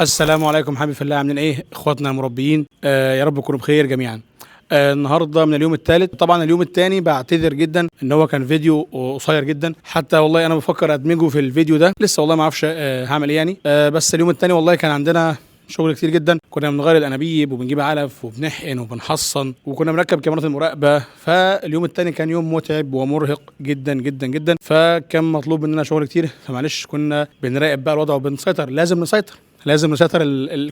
السلام عليكم حبيبي في الله، عاملين ايه اخواتنا المربيين؟ يا رب تكونوا بخير جميعا. النهارده من اليوم الثالث، طبعا اليوم الثاني بعتذر جدا ان هو كان فيديو قصير جدا، حتى والله انا بفكر ادمجه في الفيديو ده لسه، والله ما اعرفش هعمل ايه يعني. بس اليوم الثاني والله كان عندنا شغل كتير جدا، كنا بنغير الانابيب وبنجيب علف وبنحقن وبنحصن وكنا بنركب كاميرات المراقبة. فاليوم الثاني كان يوم متعب ومرهق جدا جدا جدا، فكان مطلوب مننا شغل كتير، فمعلش كنا بنراقب بقى الوضع وبنسيطر، لازم نسيطر، لازم نسيطر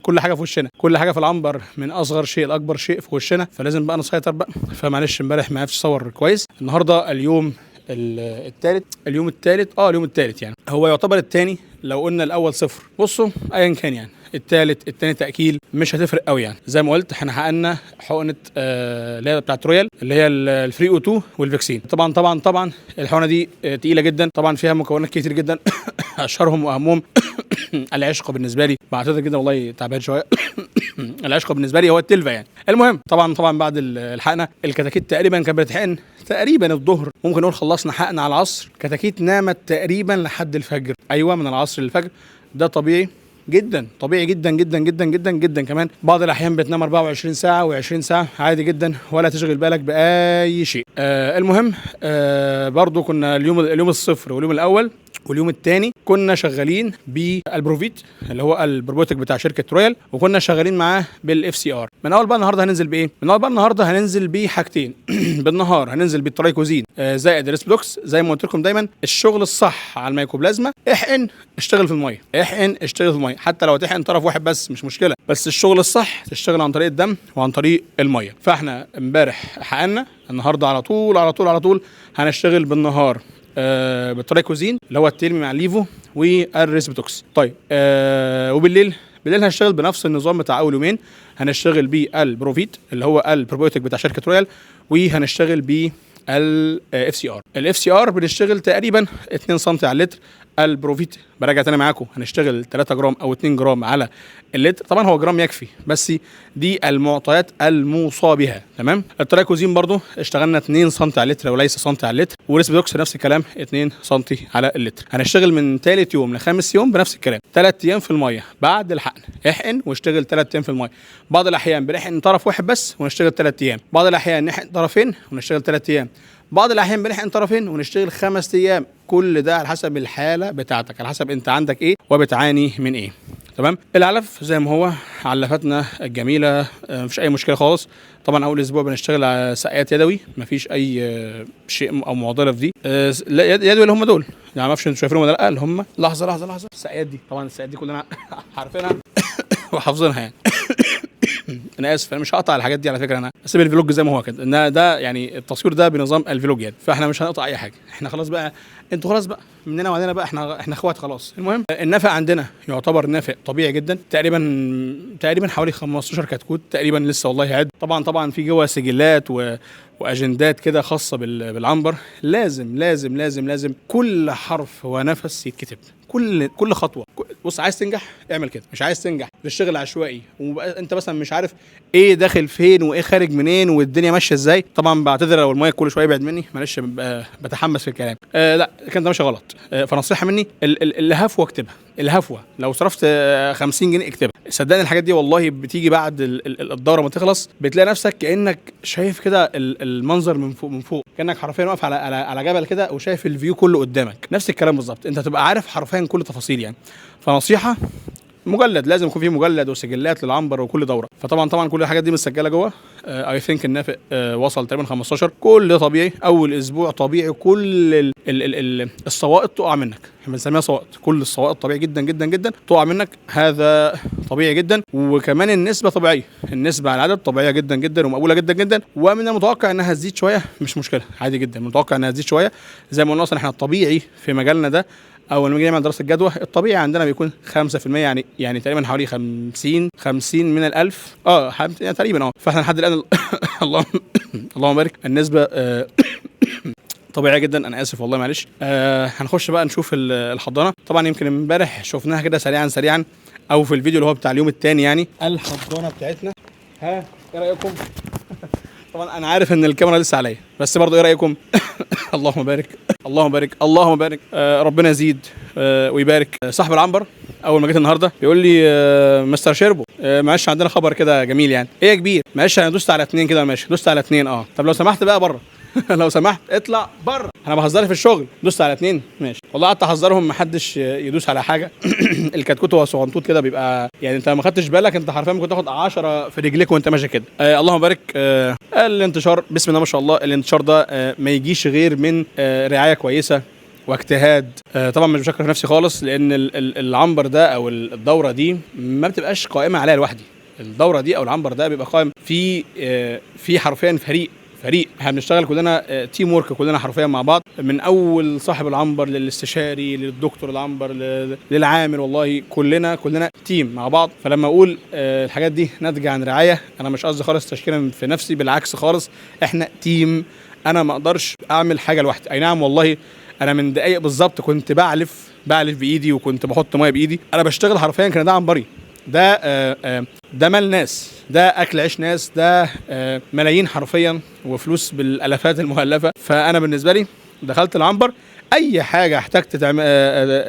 كل حاجة في وشنا، كل حاجة في العنبر من اصغر شيء لاكبر شيء في وشنا، فلازم بقى نسيطر بقى. فمعلش امبارح ما عرفتش اصور كويس. النهارده اليوم الثالث، اليوم الثالث، اليوم الثالث يعني هو يعتبر الثاني لو قلنا الاول صفر. بصوا ايا كان يعني الثالث الثاني تاكيل مش هتفرق قوي يعني. زي ما قلت احنا حقنا حقنه اللي هي بتاعت رويال اللي هي ال free O2 وال vaccine. طبعا طبعا طبعا الحقنة دي تقيلة جدا، طبعا فيها مكونات كتير جدا اشهرهم واهمهم العشق بالنسبة لي، بعتذر جدا والله تعبان شوية العشق بالنسبة لي هو التلفا يعني. المهم طبعا طبعا بعد الحقنة الكتاكيت تقريبا كانت بتتحقن تقريبا الظهر، ممكن نقول خلصنا حقن على العصر، كتاكيت نامت تقريبا لحد الفجر، ايوه من العصر للفجر، ده طبيعي جدا، طبيعي جدا جدا جدا جدا جدا. كمان بعض الاحيان بتنام 24 ساعة و20 ساعة عادي جدا، ولا تشغل بالك باي شيء. المهم برضو كنا اليوم الصفر واليوم الاول واليوم الثاني كنا شغالين بالبروفيت اللي هو البروبيوتيك بتاع شركة رويال، وكنا شغالين معاه بال FCR. من اول بقى النهارده هننزل بايه؟ من اول بقى النهارده هننزل بحاجتين بالنهار هننزل بالترايكوزين زائد ريسبلوكس. زي ما قلت لكم دايما الشغل الصح على الميكوبلازما، احقن اشتغل في المية، احقن اشتغل في المية، حتى لو تحقن طرف واحد بس مش مشكلة، بس الشغل الصح تشتغل عن طريق الدم وعن طريق المية. فاحنا امبارح حقنا، النهارده على طول على طول على طول هنشتغل بالنهار بالترايكوزين اللي هو التلمي مع الليفو والريسبتوكس. طيب وبالليل، بالليل هنشتغل بنفس النظام بتاع اول يومين، هنشتغل بالبروفيت اللي هو البروبيوتيك بتاع شركة رويال، وهنشتغل بال FCR. ال FCR بنشتغل تقريبا 2 سم على اللتر. البروفيت براجع تاني معاكم هنشتغل 3 جرام او 2 جرام على اللتر، طبعا هو جرام يكفي بس دي المعطيات الموصى بها. تمام. الترايكوزين برضو اشتغلنا 2 سم على اللتر وليس سم على اللتر، وريسبيدوكس نفس الكلام 2 سم على اللتر. هنشتغل من ثالث يوم لخامس يوم بنفس الكلام، 3 ايام في المية بعد الحقن، احقن واشتغل 3 ايام في المية. بعض الاحيان بنحقن طرف واحد بس ونشتغل 3 ايام، بعض الاحيان نحقن طرفين ونشتغل 3 ايام، بعض الاحيان بنحقن طرفين ونشتغل 5 ايام. كل ده على حسب الحالة بتاعتك، على حسب انت عندك ايه وبتعاني من ايه. تمام. العلف زي ما هو، علفتنا الجميلة مفيش اي مشكلة خالص. طبعا اول اسبوع بنشتغل على سقايات يدوي، مفيش اي شيء او معضلة في دي. لا يدوي اللي هم دول يعني، ما اعرفش انتوا شايفينهم ولا لا، اللي هم لحظة لحظة لحظة السقايات دي، طبعا السقايات دي كلنا عارفينها وحافظينها يعني. انا اسف انا مش هقطع الحاجات دي على فكرة، انا هسيب ال vlog زي ما هو كده، ان ده يعني التصوير ده بنظام ال vlog يعني، فاحنا مش هنقطع اي حاجة، احنا خلاص بقى، انتوا خلاص بقى مننا وعلينا بقى، احنا اخوات خلاص. المهم النفق عندنا يعتبر نافق طبيعي جدا، تقريبا حوالي 15 كتكوت تقريبا، لسه والله عد. طبعا طبعا في جوه سجلات واجندات كده خاصة بالعنبر، لازم لازم لازم لازم كل حرف ونفس يتكتب، كل خطوة. بص عايز تنجح اعمل كده، مش عايز تنجح تشتغل عشوائي وانت مثلا مش عارف ايه داخل فين وايه خارج منين والدنيا ماشية ازاي. طبعا بعتذر لو المايك كل شوية يبعد مني، معلش بتحمس في الكلام. لا كان ده ماشي غلط. فنصيحه مني الهفوه اكتبها، الهفوه لو صرفت 50 جنيه اكتبها، صدقني الحاجات دي والله بتيجي بعد الدورة ما تخلص، بتلاقي نفسك كانك شايف كده المنظر من فوق، من فوق كانك حرفيا واقف على جبل كده وشايف ال view كله قدامك. نفس الكلام بالظبط، انت هتبقى عارف حرفيا كل تفاصيل يعني. فنصيحه مجلد، لازم يكون في مجلد وسجلات للعنبر وكل دوره. فطبعا طبعا كل الحاجات دي متسجله جوه. I think النافق وصل تقريبا 15، كل ده طبيعي، اول اسبوع طبيعي كل ال ال ال ال السوائط تقع منك، احنا بنسميها سوائط، كل السوائط طبيعي جدا جدا جدا تقع منك، هذا طبيعي جدا. وكمان النسبة طبيعية، النسبة على العدد طبيعية جدا جدا ومقبوله جدا جدا، ومن المتوقع انها تزيد شوية، مش مشكلة عادي جدا، متوقع انها تزيد شوية. زي ما قلنا اصلا احنا الطبيعي في مجالنا ده او لما نيجي نعمل دراسة جدوى الطبيعي عندنا بيكون 5%، يعني تقريبا حوالي 50 من الألف، يعني تقريبا فاحنا لحد الان اللهم بارك النسبة طبيعية جدا. انا اسف والله معلش. هنخش بقى نشوف الحضانة. طبعا يمكن امبارح شفناها كده سريعا سريعا او في الفيديو اللي هو بتاع اليوم الثاني يعني. الحضانة بتاعتنا، ها ايه رايكم؟ طبعا انا عارف ان الكاميرا لسه عليا، بس برضو ايه رايكم؟ اللهم بارك اللهم بارك اللهم بارك. ربنا يزيد ويبارك. صاحب العنبر اول ما جيت النهارده، بيقول لي مستر شيربو، معلش عندنا خبر كده جميل. يعني ايه يا كبير؟ معلش انا دوست على 2 كده، ماشي دوست على 2. طب لو سمحت بقى بره، لو سمحت اطلع بره، انا بهزر في الشغل. دوست على 2 ماشي. والله قعدت احذرهم ما حدش يدوس على حاجة. الكتكوت هو صغنطوط كده بيبقى، يعني انت ما خدتش بالك، انت حرفيا ممكن تاخد 10 في رجليك وانت ماشي كده. اللهم بارك. الانتشار بسم الله ما شاء الله، الانتشار ده ما يجيش غير من رعاية كويسة واجتهاد. طبعا مش بشكر في نفسي خالص، لان العنبر ده او الدورة دي ما بتبقاش قائمة عليها لوحدي. الدورة دي او العنبر ده بيبقى قائم في حرفيا فريق، احنا بنشتغل كلنا team work، كلنا حرفيا مع بعض، من اول صاحب العنبر للاستشاري للدكتور العنبر للعامل، والله كلنا team مع بعض. فلما اقول الحاجات دي ناتجة عن رعاية، انا مش قصدي خالص تشكيلا في نفسي، بالعكس خالص، احنا team. انا ما اقدرش اعمل حاجة لوحدي. اي نعم والله انا من دقايق بالظبط كنت بعلف بايدي وكنت بحط مية بايدي. انا بشتغل حرفيا كان ده عنبري، ده مال ناس، ده اكل عيش ناس، ده ملايين حرفيا وفلوس بالالافات المؤلفة. فانا بالنسبة لي دخلت العنبر، اي حاجة احتجت تعمل،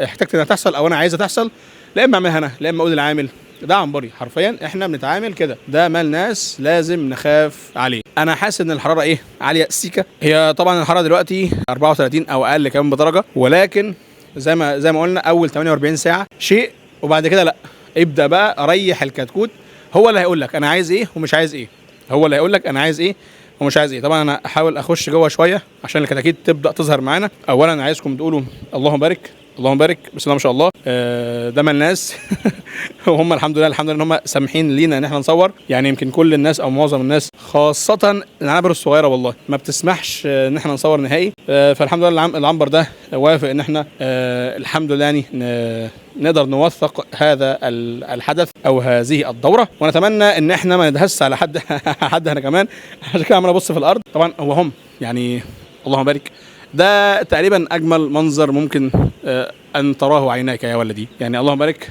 احتجت انها تحصل او انا عايزها تحصل، لا اما اعملها انا، لا اما اقول للعامل. ده عنبري حرفيا، احنا بنتعامل كده، ده مال ناس لازم نخاف عليه. انا حاسس ان الحرارة ايه عالية سيكه، هي طبعا الحرارة دلوقتي 34 او اقل كمان بدرجة، ولكن زي ما قلنا اول 48 ساعة شيء، وبعد كده لا، ابدا بقى ريح الكتكوت، هو اللي هيقول لك انا عايز ايه ومش عايز ايه، هو اللي هيقول لك انا عايز ايه ومش عايز ايه. طبعا انا احاول اخش جوه شوية عشان الكتاكيت تبدا تظهر معانا. اولا عايزكم تقولوا اللهم بارك، اللهم بارك، بسم الله ما شاء الله. ده مال الناس وهم الحمد لله، الحمد لله ان هم سامحين لينا ان احنا نصور. يعني يمكن كل الناس او معظم الناس خاصة العنابر الصغيرة والله ما بتسمحش ان احنا نصور نهائي. فالحمد لله العنبر ده وافق ان احنا الحمد لله يعني نقدر نوثق هذا الحدث او هذه الدورة، ونتمنى ان احنا ما ندهس على حد هنا كمان، عشان كده عمال ابص في الارض. طبعا هو هم يعني اللهم بارك، ده تقريبا اجمل منظر ممكن ان تراه عيناك يا ولدي، يعني اللهم بارك.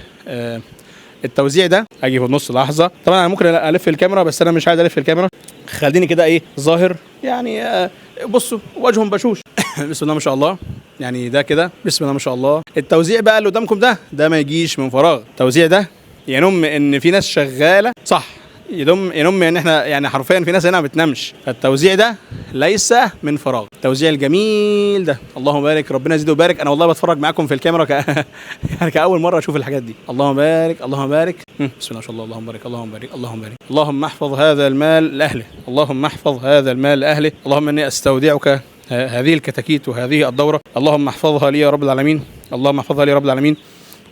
التوزيع ده اجي في النص لحظة، طبعا انا ممكن الف الكاميرا بس انا مش عايز الف الكاميرا، خليني كده ايه ظاهر يعني. بصوا وجههم بشوش بسم الله ما شاء الله، يعني ده كده بسم الله ما شاء الله. التوزيع بقى اللي قدامكم ده ما يجيش من فراغ. التوزيع ده ينم ان في ناس شغالة صح، ينم ان احنا يعني حرفيا في ناس هنا ما بتنامش. فالتوزيع ده ليس من فراغ. التوزيع الجميل ده اللهم بارك، ربنا يزيده ويبارك. انا والله بتفرج معاكم في الكاميرا يعني كاول مرة اشوف الحاجات دي. اللهم بارك، اللهم بارك، بسم الله ما شاء الله، اللهم بارك، اللهم بارك، اللهم بارك. اللهم احفظ هذا المال لاهله، اللهم احفظ هذا المال لاهله، اللهم اني استودعك هذه الكتاكيت وهذه الدورة، اللهم احفظها لي يا رب العالمين، اللهم احفظها لي يا رب العالمين.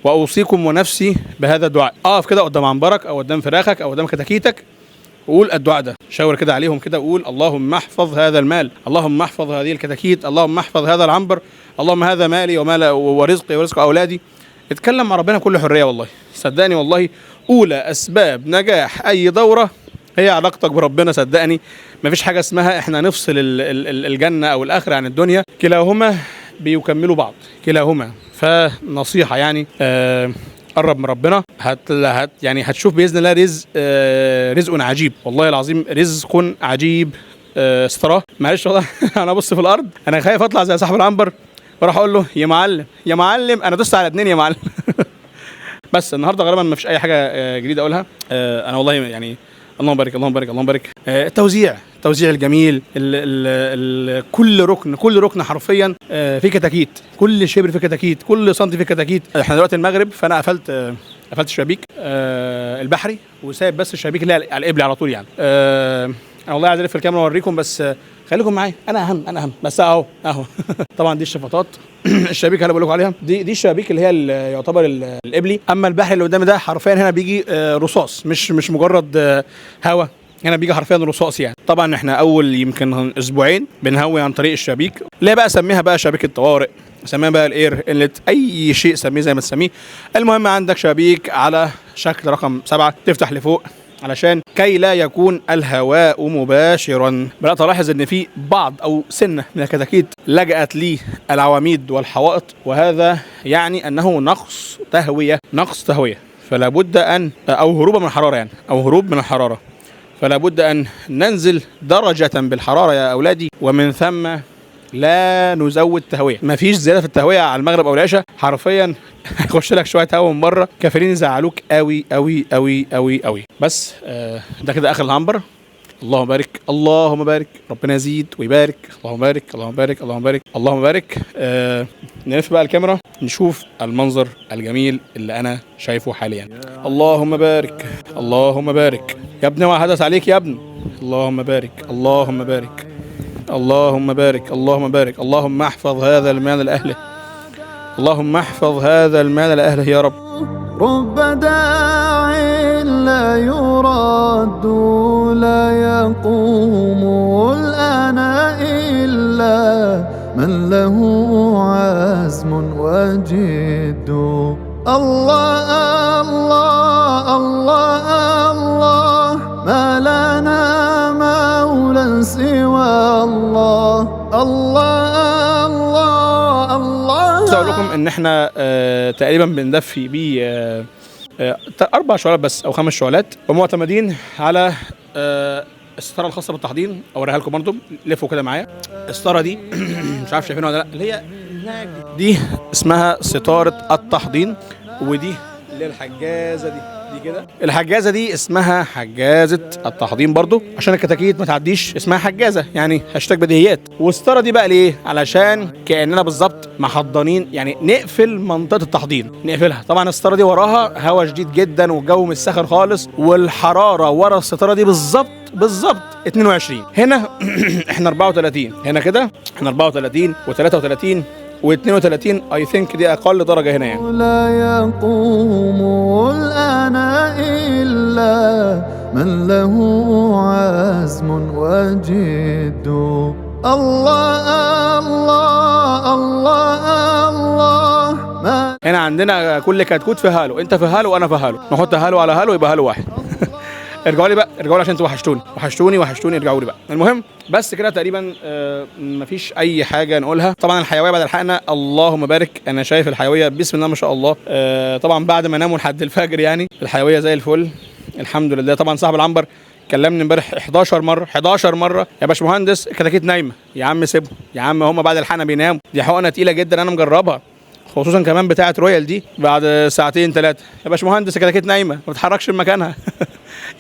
واوصيكم ونفسي بهذا الدعاء. اقف كده قدام عنبرك او قدام فراخك او قدام كتاكيتك وقول الدعاء ده، شاور كده عليهم كده وقول اللهم احفظ هذا المال، اللهم احفظ هذه الكتاكيت، اللهم احفظ هذا العنبر، اللهم هذا مالي ومال ورزقي ورزق اولادي. اتكلم مع ربنا بكل حرية والله، صدقني والله اولى اسباب نجاح اي دوره هي علاقتك بربنا. صدقني مفيش حاجة اسمها احنا نفصل الجنة او الاخرة عن الدنيا، كلاهما بيكملوا بعض، كلاهما. فنصيحه يعني قرب من ربنا، هت يعني هتشوف باذن الله رزق عجيب، والله العظيم رزق عجيب. استراه. معلش والله انا ابص في الارض، انا خايف اطلع زي صاحب العنبر واروح اقول له يا معلم يا معلم انا دوست على 2 يا معلم. بس النهارده غالبا ما فيش اي حاجة جديدة اقولها. انا والله يعني اللهم بارك، اللهم بارك، اللهم بارك. التوزيع الجميل، ال ال ال كل ركن، كل ركن حرفيا في كتاكيت، كل شبر في كتاكيت، كل سنتي في كتاكيت. احنا دلوقتي المغرب، فانا قفلت الشبابيك البحري وسايب بس الشبابيك اللي هي على القبلي على طول يعني. انا والله عايز الف الكاميرا واوريكم، بس خليكم معايا، انا اهم، انا اهم بس اهو اهو. طبعا دي الشفاطات، الشبابيك اللي بقول لكم عليها دي الشبابيك اللي هي يعتبر القبلي. اما البحر اللي قدامي ده حرفيا هنا بيجي رصاص، مش مجرد هوا، هنا بيجي حرفيا رصاص يعني. طبعا احنا اول يمكن اسبوعين بنهوي عن طريق الشبابيك، اللي بقى سميها بقى شبابيك الطوارئ، سميها بقى ال air inlet، اي شيء سميه زي ما تسميه. المهم عندك شبابيك على شكل رقم 7 تفتح لفوق علشان كي لا يكون الهواء مباشرا. بدات الاحظ ان في بعض او سنة من الكتاكيت لجأت للعواميد والحوائط، وهذا يعني انه نقص تهوية، نقص تهوية، فلا بد ان او هروب من الحرارة يعني، او هروب من الحرارة، فلا بد ان ننزل درجه بالحرارة يا اولادي، ومن ثم لا نزود تهوية، مفيش زيادة في التهويه على المغرب او العشاء حرفيا. هيخش لك شوية هوا من بره كافرين يزعلوك قوي قوي قوي قوي قوي. بس ده كده اخر العنبر. اللهم بارك اللهم بارك، ربنا يزيد ويبارك، اللهم بارك اللهم بارك اللهم بارك اللهم بارك. نلف بقى الكاميرا نشوف المنظر الجميل اللي انا شايفه حاليا. اللهم بارك اللهم بارك يا ابني، وحدث عليك يا ابني. اللهم بارك اللهم بارك اللهم بارك اللهم بارك. اللهم احفظ هذا المال لاهله، اللهم احفظ هذا المال لاهله يا رب. رب داع لا يرد لا يقوم الآن إلا من له عزم وجد. الله الله الله الله، ما لنا مولى سوى الله. الله الله الله. عايز اقول لكم ان احنا تقريبا بندفي بيه 4 شعلات بس او 5 شعلات، ومعتمدين على الستارة الخاصة بالتحضير. اوريها لكم برضو، لفوا كده معايا. الستارة دي مش عارف شايفينها ولا لا، اللي هي دي اسمها ستارة التحضين، ودي اللي هي الحجازه دي كده، الحجازه دي اسمها حجازه التحضين برضو عشان الكتاكيت ما تعديش، اسمها حجازه يعني هاشتاج بديهيات. والستاره دي بقى ليه؟ علشان كاننا بالظبط محضنين، يعني نقفل منطقة التحضين نقفلها. طبعا الستارة دي وراها هوا شديد جدا والجو مش ساخن خالص، والحرارة ورا الستارة دي بالظبط بالظبط 22. هنا احنا 34، هنا كده احنا 34 و33 و32، I think دي اقل درجه هنا يعني. لا يقوم الآن إلا من له عزم وجد. الله الله الله الله. ما هنا عندنا كل كتكوت في هالو، انت في هالو وانا في هالو، نحط هالو على هالو يبقى هالو واحد. ارجعوا لي بقى، ارجعوا لي عشان انتوا وحشتوني وحشتوني وحشتوني، ارجعوا لي بقى. المهم بس كده تقريبا مفيش اي حاجة نقولها. طبعا الحيوية بعد الحقنة اللهم بارك، انا شايف الحيوية بسم الله ما شاء الله. طبعا بعد ما ناموا لحد الفجر يعني الحيوية زي الفل الحمد لله. طبعا صاحب العنبر كلمني امبارح 11 مرة، 11 مرة يا باشمهندس الكتاكيت نايمة، يا عم سيبهم يا عم، هم بعد الحقنة بيناموا، دي حقنه تقيلة جدا انا مجربها، خصوصا كمان بتاعه رويال دي بعد ساعتين 3 يا باشمهندس الكتاكيت نايمة ما بتتحركش من مكانها.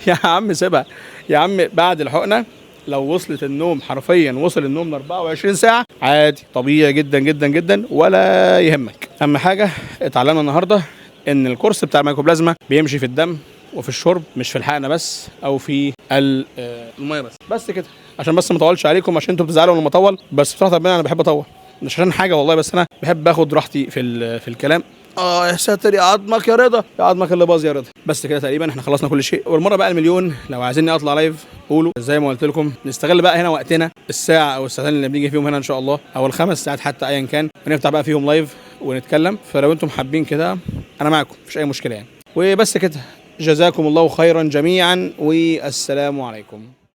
يا عم سيبها يا عم، بعد الحقنة لو وصلت النوم حرفيا وصل النوم ل 24 ساعة عادي طبيعي جدا جدا جدا ولا يهمك. اهم حاجة اتعلمنا النهارده ان الكورس بتاع الميكوبلازما بيمشي في الدم وفي الشرب، مش في الحقنة بس او في المية بس. بس كده عشان بس ما اطولش عليكم، عشان انتوا بتزعلوا لما اطول، بس بصراحة ربنا انا بحب اطول مش عشان حاجة والله، بس انا بحب اخد راحتي في الكلام. يا ساتر يا عظمك يا رضا، يا عظمك اللي باظ يا رضا. بس كده تقريبا احنا خلصنا كل شيء. والمرة بقى المليون لو عايزيني اطلع live قولوا، زي ما قلت لكم نستغل بقى هنا وقتنا الساعة او الساعتين اللي بنيجي فيهم هنا ان شاء الله، او ال5 ساعات حتى ايا كان، ونفتح بقى فيهم live ونتكلم. فلو انتم حابين كده انا معاكم مفيش اي مشكلة يعني. وبس كده، جزاكم الله خيرا جميعا والسلام عليكم.